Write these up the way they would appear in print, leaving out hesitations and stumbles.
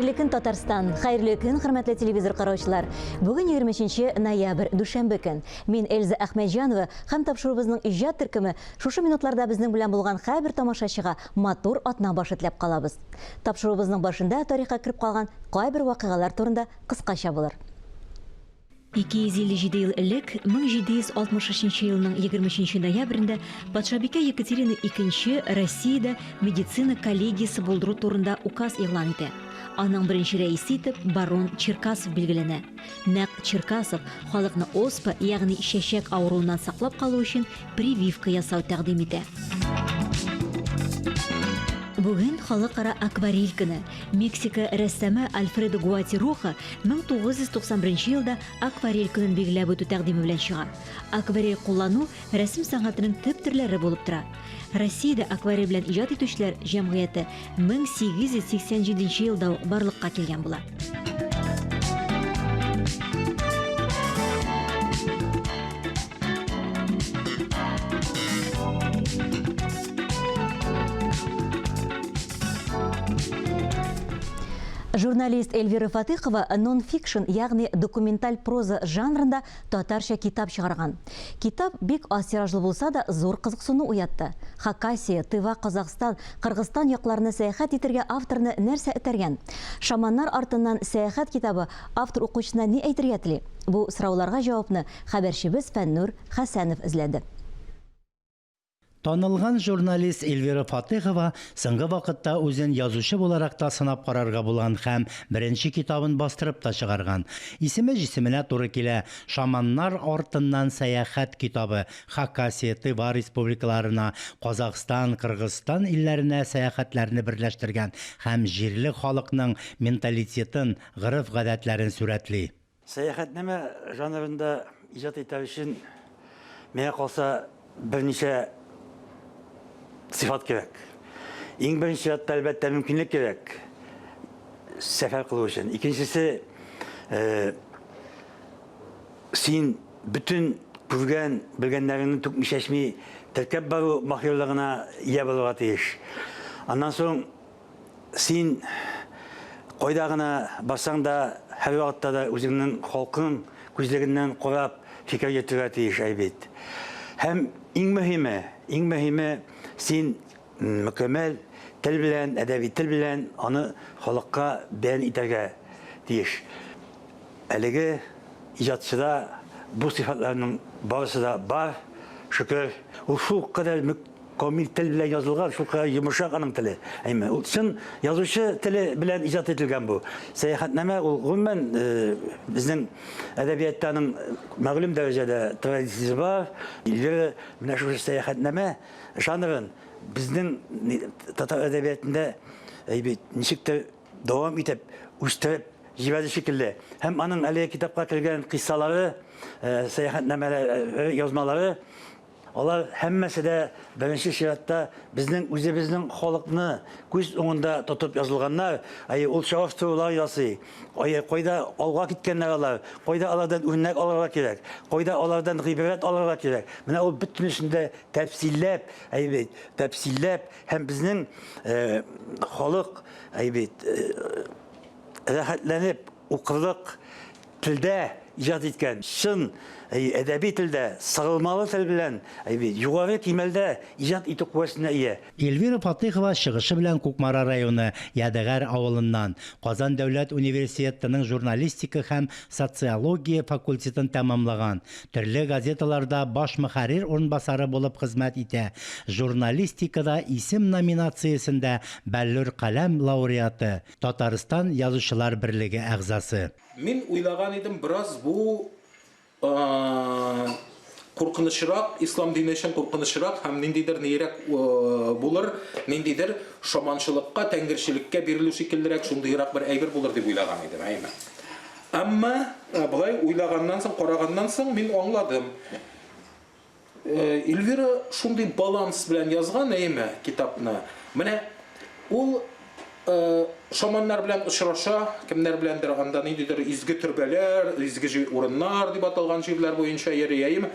Хәерле көн, Татарстан! Хәерле көн, хөрмәтле телевизор караучылар! Бүген 23 ноябрь, дүшәмбе көн. Мин Эльза Әхмәтҗанова һәм тапшыруыбызның иҗат төркеме шушы минутларда безнең белән булган һәрбер тамашачыга матур атна башы теләп калабыз. Тапшыруыбызның башында тарихка кереп калган кайбер вакыйгалар турында кыскача булыр. 257 ел элек, 1763 елның 23 ноябрендә патшабикә Екатерина II Россиядә медицина коллегиясе булдыру турында указ игълан итә. Аның беренче рәисе итеп барон Черкасов билгеләнә. Нәкъ Черкасов халыкны оспа, ягъни чәчәк авыруыннан саклап калу өчен прививка ясау тәкъдим итә. Бүген Халыкара акварель көне. Мексика рәссамы Альфредо Гуати Роха 1991 елда акварель көнен билгеләп үтү тәкъдиме белән чыга. Акварель куллану рәсем сәнгатенең төп төрләре булып тора. Россиядә акварель белән иҗат итүчеләр җәмгыяте 1887 елда ук барлыкка килгән була. Журналист Эльвира Фатыхова нон-фикшн, ягъни документаль проза жанрында татарча китап чыгарган. Китап бик аз тиражлы булса да, зур кызыксыну уятты. Хакасия, Тыва, Казахстан, Кыргызстан якларына сәяхәт итергә авторны нәрсә этәргән? Шаманнар артыннан сәяхәт китабы автор укучысына ни әйтергә тели? Бу сорауларга җавапны хәбәрчебез Фәннүр Хәсәнов эзләде. Танылган журналист Эльвира Фатыйхова соңгы вакытта үзен язучы буларак та сынап карарга булган һәм беренче китабын бастырып та чыгарган. Исеме җисеменә туры килә, Шаманнар артыннан сәяхәт китабы Хакасия, Тыва республикаларына, Казахстан, Кыргызстан илләренә сәяхәтләрне берләштергән һәм җирле халыкның менталитетын, гореф-гадәтләрен сурәтли. Сәяхәтнамә жанрында иҗат итәр өчен, миңа калса, берничә сыйфат кирәк. Иң беренче чиратта, әлбәттә, мөмкинлек кирәк сәфәр кылу өчен. Икенчесе, э, син бөтен күргән, белгәннәреңне түкми-чәчми теркәп бару маһирлыгына ия булырга тиеш. Аннан соң Син кайда гына барсаң да, һәрвакытта да үзеңнең халкың күзлегеннән карап фикер йөртергә тиеш, әй бит. Һәм иң мөһиме, иң мөһиме, син мөкәммәл тел белән, әдәби тел белән аны халыкка бәян итәргә тиеш. Әлеге иҗатчыда бу сыйфатларның барысы да бар, шөкер. Ул шулкадәр Камил тел белән язылган, шулкадәр йомшак аның теле. Әйме, ул чын язучы теле белән иҗат ителгән бу. Сәяхәтнамә ул гомумән э, безнең әдәбиятта аның мәгълүм дәрәҗәдә традициясе бар. Эльвира менә шушы сәяхәтнамә жанрын безнең татар әдәбиятында әй бит ничектер дәвам итеп, үстереп җибәрде шикелле. Һәм аның әлеге китапка кергән кыйссалары, э, сәяхәтнамәләре, язмалары Алар һәммәсе дә беренче чиратта безнең үзебезнең халыкны күз уңында тотып язылганнар. Әйе, ул чагыштырулар ясый. Әйе, кайда алга киткәннәр алар, кайда алардан үрнәк алырга кирәк, кайда алардан гыйбрәт алырга кирәк. Менә ул бөтенесен дә тәфсилләп, әйе бит, тәфсилләп һәм безнең халык, әйе бит, рәхәтләнеп укырлык телдә иҗат иткән, чын әдәби телдә, сыгылмалы тел белән югары кимәлдә иҗат итү куәсенә ия. Эльвира Фатыйхова чыгышы белән Кукмара районы Ядегәр авылыннан, Казан дәүләт универсиетының журналистика һәм социология факультетын тәмамлаган, төрле газеталарда баш мөхәррир урынбасары булып хезмәт итә, Журналистикада исем номинациясендә Бәллүр каләм лауреаты, Татарстан Язучылар берлеге әгъзасы. Мин уйлаган идем, бераз бу куркынычрак, ислам дине өчен куркынычрак һәм ниндидер ниерәк булыр, ниндидер шаманчылыкка, тәңгерчелеккә бирелү шикеллерәк шундыйрак бер әйбер булыр дип уйлаган идем, әйеме? Әмма болай уйлаганнан соң, караганнан соң мин аңладым. Эльвира шундый баланс белән язган, әйеме, китапны. Менә ул шаманнар белән очраша, кемнәр беләндер анда ниндидер изге төрбәләр, изге урыннар дип аталган җирләр буенча йөри, әйеме.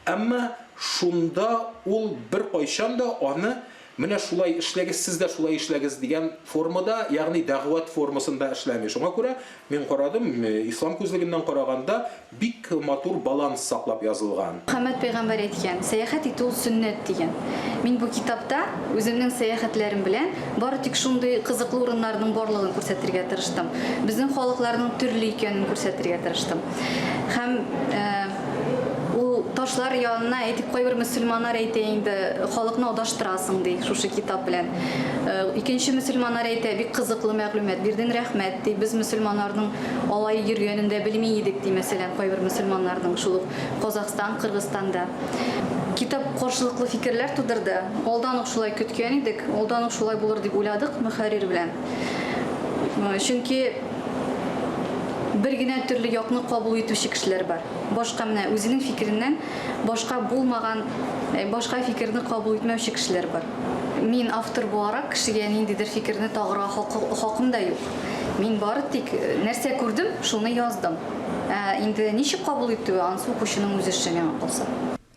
Әмма шунда ул беркайчан да аны Менә шулай эшләгез, сез дә шулай эшләгез дигән формада, ягъни дәгъват формасында эшләми. Шуңа күрә мин карадым, ислам күзлегеннән караганда бик матур баланс саклап язылган. Мөхәммәд пәйгамбәр әйткән, сәяхәт итү ул сөннәт дигән. Мин бу китапта үземнең сәяхәтләрем белән бары тик шундый кызыклы урыннарның барлыгын күрсәтергә тырыштым. Безнең халыкларның төрле икәнен күрсәтергә тырыштым. Һәм ул ташлар янына, әйтик, кайбер мөселманнар әйтә инде, халыкны адаштырасың, ди, шушы китап белән. Икенче мөселманнар әйтә, бик кызыклы мәгълүмат бирдең, рәхмәт, ди. Без мөселманнарның алай йөргәнен дә белми идек, ди, мәсәлән, кайбер мөселманнарның шул ук Казахстан, Кыргызстанда. Китап каршылыклы фикерләр тудырды. Алдан ук шулай көткән идек, алдан ук шулай булыр дип уйладык мөхәррир белән. Чөнки бер генә төрле якны кабул итүче кешеләр бар. Башка менә үзенең фикереннән башка булмаган, башка фикерне кабул итмәүче кешеләр бар. Мин автор буларак кешегә ниндидер фикерне тагырга хакым да юк. Мин бары тик нәрсә күрдем, шуны яздым. Ә инде ничек кабул итүе, анысы укучының үз эше, миңа калса.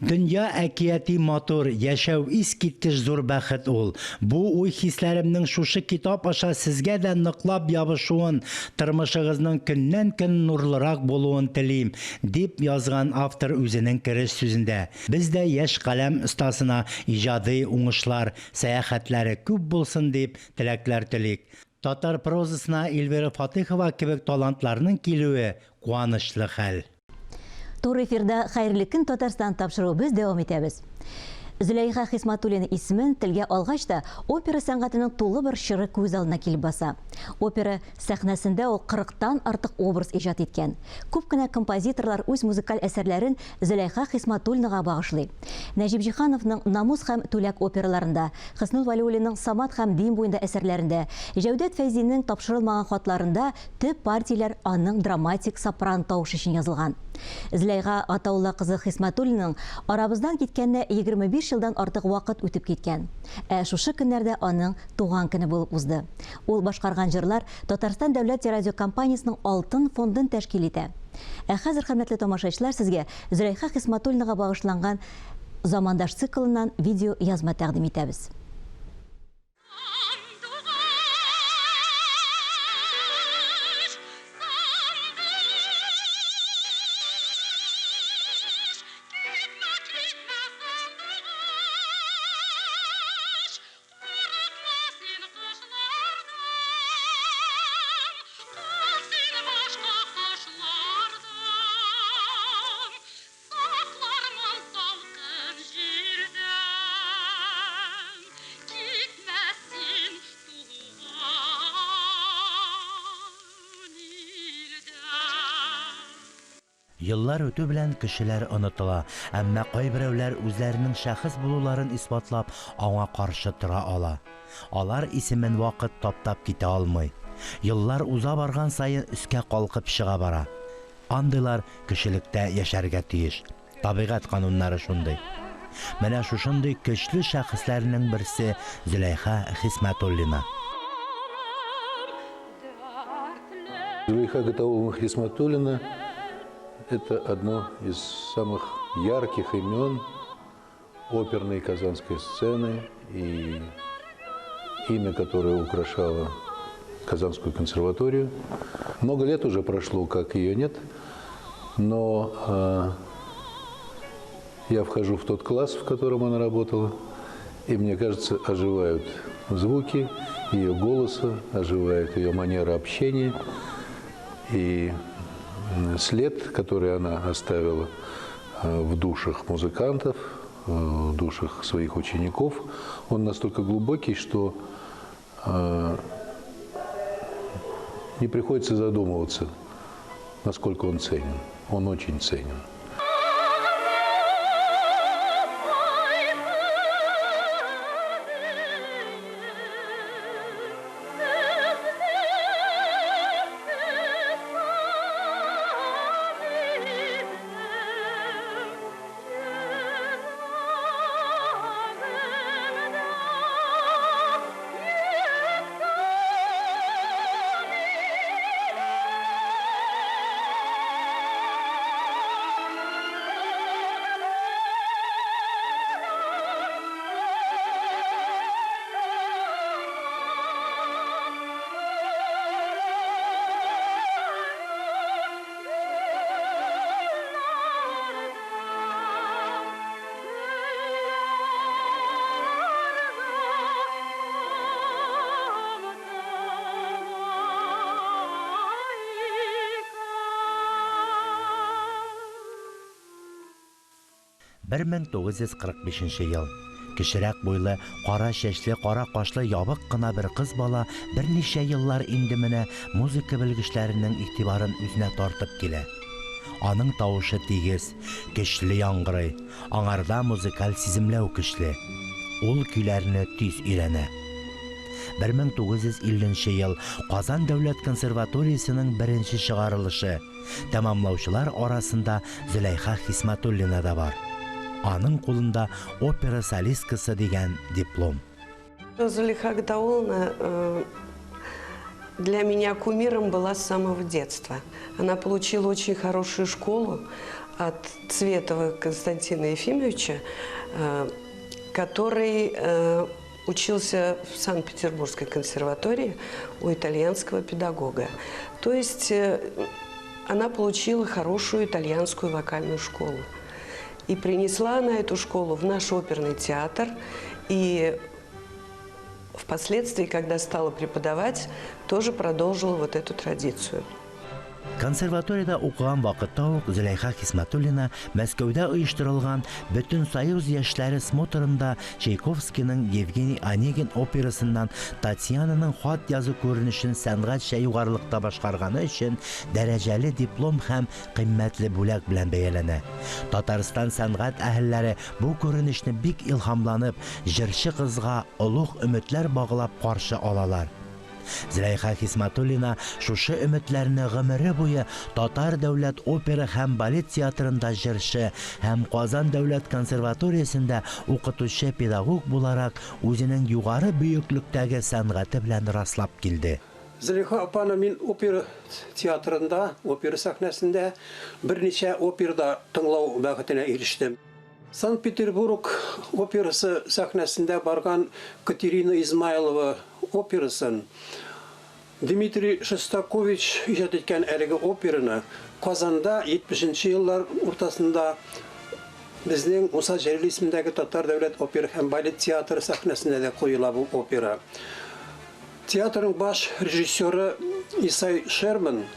Дөнья әкияти матур, яшәү искиткеч зур бәхет ул. Бу уй-хисләремнең шушы китап аша сезгә дә ныклап ябышуын, тормышыгызның көннән-көн нурлырак булуын телим, дип язган автор үзенең кереш сүзендә. Без дә яшь каләм остасына иҗади уңышлар, сәяхәтләре күп булсын дип теләкләр телик. Татар прозасына Эльвира Фатыйхова кебек талантларның килүе куанычлы хәл. Туры эфирда Хәерле көн, Татарстан тапшыруы без дәвам итәбез. Зөләйха Хисматуллина исемен телгә алгач та, опера сәнгатенең тулы бер чоры күз алдына килеп баса. Опера сәхнәсендә ул кырыктан артык образ иҗат иткән. Күп кенә композиторлар үз музыкаль әсәрләрен Зөләйха Хисматуллинага багышлый. Нәҗип Җиһановның Намус һәм Түләк операларында, Хөснул Вәлиуллинның Самат һәм Дим буенда әсәрләрендә, Җәүдәт Фәйзинең Тапшырылмаган хатларында Төп партияләр аның драматик сопрано тавышы өчен язылган. Зөләйха Гатаулла кызы Хисмәтуллинаның арабыздан киткәненә 25 елдан артык вакыт үтеп киткән. Ә шушы көннәрдә аның туган көне булып узды. Ул башкарган җырлар Татарстан дәүләт телерадиокомпаниясенең алтын фондын тәшкил итә. Ә хәзер, хөрмәтле тамашачылар, сезгә Зөләйха Хисмәтуллинага багышланган Замандаш циклыннан видеоязма тәкъдим итәбез. Саклармын салкын җирдән, Китмә син туган илдән. Еллар үтү белән кешеләр онытыла, әмма кайберәүләр үзләренең шәхес булуларын исбатлап, аңа каршы тора ала. Алар исемен вакыт таптап китә алмый. Еллар уза барган саен өскә калкып чыга бара. Андыйлар кешелектә яшәргә тиеш. Табигать кануннары шундый. Менә шушындый көчле шәхесләрнең берсе Зөләйха Хисмәтуллина. Зөләйха Гатаулловна Хисматуллина – это одно из самых ярких имен оперной казанской сцены и имя, которое украшало Казанскую консерваторию. Много лет уже прошло, как ее нет, но я вхожу в тот класс, в котором она работала, и, мне кажется, оживают звуки ее голоса, оживает ее манера общения, и след, который она оставила в душах музыкантов, в душах своих учеников, он настолько глубокий, что не приходится задумываться, насколько он ценен. Он очень ценен. 1945 ел. Кечерәк буйлы, кара чәчле, кара кашлы ябык кына бер кыз бала берничә еллар инде менә музыка белгечләренең игътибарын үзенә тартып килә. Аның тавышы тигез, көчле яңгырый, аңарда музыкаль сиземләү көчле. Ул көйләрне тиз өйрәнә. 1950 нче ел, Казан дәүләт консерваториясенең беренче чыгарылышы. Тәмамлаучылар арасында Зөләйха Хисмәтуллина да бар. Аның кулында опера солисткасы дигән диплом. Зулейха Гатаулловна э, для меня кумиром была с самого детства. Она получила очень хорошую школу от Цветова Константина Ефимовича, э, который э, учился в Санкт-Петербургской консерватории у итальянского педагога. То есть э, она получила хорошую итальянскую вокальную школу. И принесла она эту школу в наш оперный театр. И впоследствии, когда стала преподавать, тоже продолжила вот эту традицию. Консерваториядә укыган вакытта ук Зөләйха Хисмәтуллина Мәскәүдә оештырылган Бөтенсоюз яшьләре смотрында Чайковскийның Евгений Онегин операсыннан Татьянаның хат язу күренешен сәнгатьчә югарылыкта башкарганы өчен дәрәҗәле диплом һәм кыйммәтле бүләк белән бәяләнә. Татарстан сәнгать әһелләре бу күренешне бик илһамланып, җырчы кызга олуг өметләр баглап каршы алалар. Зөләйха Хисматуллина шушы өметләрне гомере буе Татар дәүләт опера һәм балет театрында җырчы һәм Казан дәүләт консерваториясендә укытучы-педагог буларак үзенең югары бөеклектәге сәнгате белән раслап килде. Зөләйха апаны мин опера театрында, опера сәхнәсендә берничә операда тыңлау бәхетенә ирештем. Санкт-Петербург операсы сәхнәсендә барган Катерина Измайлова операсын Дмитрий Шостакович иҗат иткән әлеге операны Казанда 70 нче еллар уртасында безнең Муса Җәлил исемендәге Татар дәүләт опера һәм балет театры сәхнәсендә дә куела бу опера. Театрның баш режиссеры Исай Шерман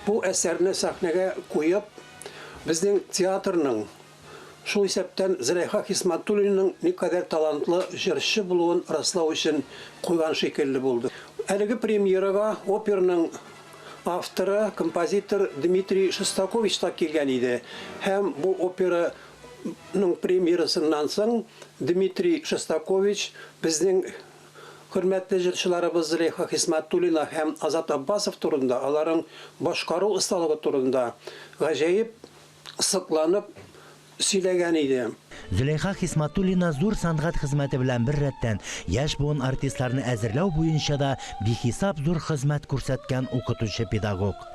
бу әсәрне сәхнәгә куеп, Безнең театрның, шул исәптән Зөләйха Хисмәтуллинаның никадәр талантлы җырчы булуын раслау өчен куйган шикелле булды. Әлеге премьерага операның авторы, композитор Дмитрий Шостакович та килгән иде һәм бу операның премьерасыннан соң Дмитрий Шостакович безнең Хөрмәтле җырчыларыбыз Зөләйха Хисмәтуллина һәм Азат Аббасов турында, аларың башкару осталыгы турында гаҗәеп сокланып сөйләгән иде. Зөләйха Хисмәтуллина зур сәнгать хезмәте белән беррәттән, яшь буын артистларны әзерләү буенча да бихисап зур хезмәт күрсәткән укытучы-педагог.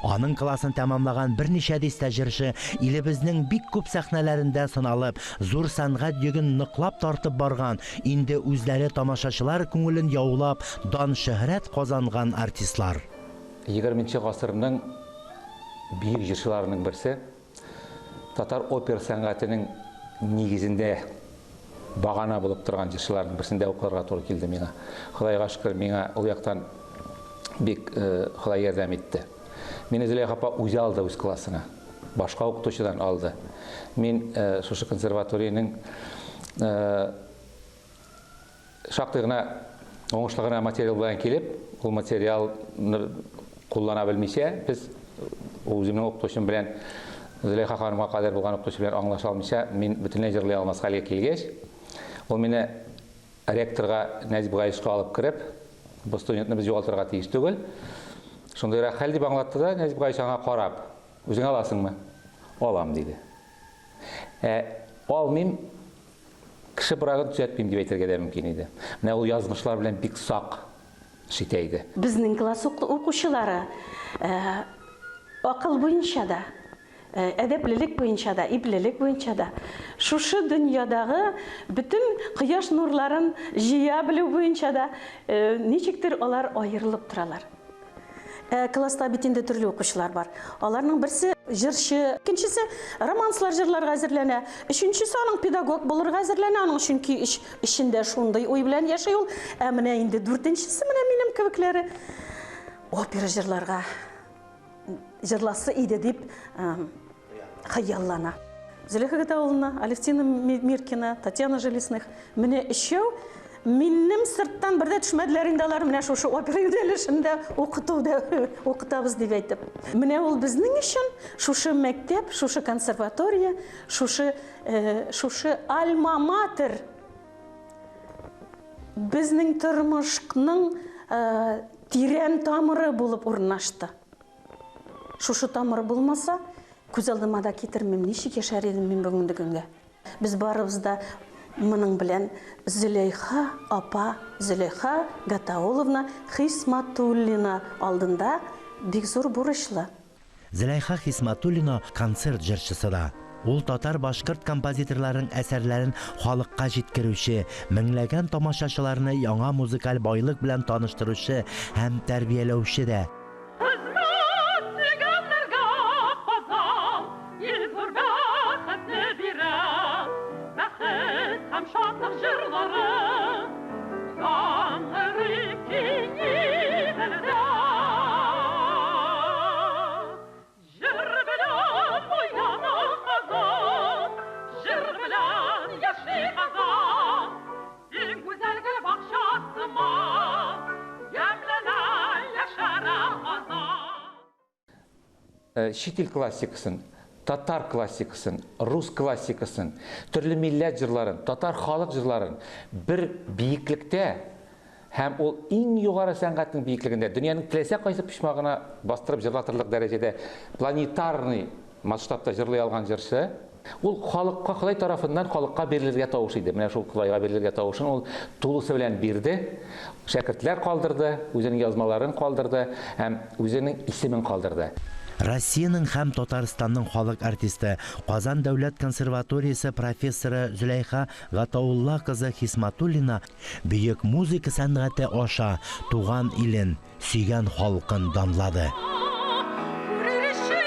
Аның классын тәмамлаган берничә дистә җырчы илебезнең бик күп сәхнәләрендә сыналып, зур сәнгать йөген ныклап тартып барган, инде үзләре тамашачылар күңелен яулап, дан-шөһрәт казанган артистлар. Егерменче гасырның бөек җырчыларының берсе, татар опера сәнгатенең нигезендә багана булып торган җырчыларның берсендә укырга туры килде миңа. Ходайга шөкер, миңа ул яктан бик э, Ходай ярдәм итте. Мине Зөләйха апа үзе алды үз классына. Башка укытучыдан алды. Мин э, шушы консерваториянең э, Шактый гына уңышлы гына материал белән килеп, ул материалны куллана белмичә, без үземнең укытучым белән Зөләйха ханымга кадәр булган укытучы белән аңлаша алмыйча, мин бөтенләй җырлый алмас хәлгә килгәч, ул мине ректорга Нәҗип Гаишка алып кереп, бу студентны без югалтырга тиеш түгел. Шундыйрак хәл дип аңлатты да, Нәҗип Гаиш аңа карап, үзең аласыңмы? Алам, диде. Ә алмыйм, Кеше брагын төзәтмим дип әйтергә дә мөмкин иде. Менә ул язмышлар белән бик сак эш итә иде. Безнең класс укучылары акыл буенча да, әдәплелек буенча да, иплелек буенча да, шушы дөньядагы бөтен кояш нурларын җыя белү буенча да ничектер алар аерылып торалар. Ә класста бит инде төрле укучылар бар. Аларның берсе җырчы, икенчесе романслар җырларга әзерләнә, өченчесе аның педагог булырга әзерләнә, аның чөнки эч, эчендә шундый уй белән яши ул. Ә менә инде дүртенчесе менә минем кебекләре опера җырларга җырласы иде дип хыяллана. Зөләйха Гатауллина, Алевтина Миркина, Татьяна Железных. Менә өчәү минем сырттан бер дә төшмәделәр инде алар менә шушы опера юнәлешендә укытуда укытабыз дип әйтеп. Менә ул безнең өчен шушы мәктәп, шушы консерватория, шушы э, шушы альма-матер безнең тормышның э, тирән тамыры булып урнашты. Шушы тамыр булмаса, күз алдыма да китермим, ничек яшәр идем мин бүгенге көнгә. Без барыбыз да моның белән Зөләйха апа, Зөләйха Гатауловна Хисматуллина алдында бик зур бурычлы. Зөләйха Хисматуллина концерт җырчысы да. Ул татар-башкорт композиторларының әсәрләрен халыкка җиткерүче, меңләгән тамашачыларны яңа музыкаль байлык белән таныштыручы һәм тәрбияләүче дә. Хезмәт сөйгәннәргә Казан ил зур бәхетне бирә. Бәхет һәм шатлык җырлары яңгырый киң Иделдә. Җыр белән уяна Казан, җыр белән яши Казан. Иң гүзәл гөл бакча сыман, ямьләнә, яшәрә Казан. Чит ил классикасын, татар классикасын, рус классикасын, төрле милләт җырларын, татар халык җырларын бер биеклектә һәм ул иң югары сәнгатьнең биеклегендә, дөньяның теләсә кайсы почмагына бастырып җырлатырлык дәрәҗәдә планетарный масштабта җырлый алган җырчы. Ул халыкка, Ходай тарафыннан халыкка бирелергә тавыш иде. Менә шул Ходайга бирелергә тавышын ул тулысы белән бирде. Шәкертләр калдырды, үзенең язмаларын калдырды һәм үзенең исемен калдырды. Россиянең һәм Татарстанның халык артисты, Казан дәүләт консерваториясе профессоры Зөләйха Гатаулла кызы Хисматуллина бөек музыка сәнгате аша туган илен, Сөйгән халкын данлады. Күрер өчен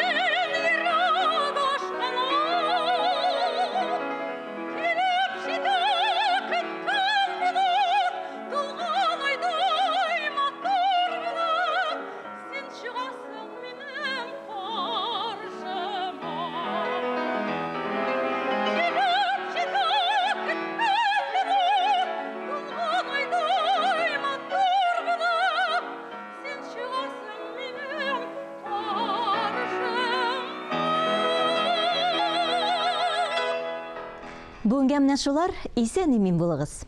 йөрәк ашкыну. Килеп җитә көткән минут, Тулган айдай матур минут, Син чыгасың минем каршыма. Килеп җитә көткән минут, Тулган айдай матур минут, Син чыгасың минем каршыма. Бүгенгә менә шулар, исән-имин булыгыз!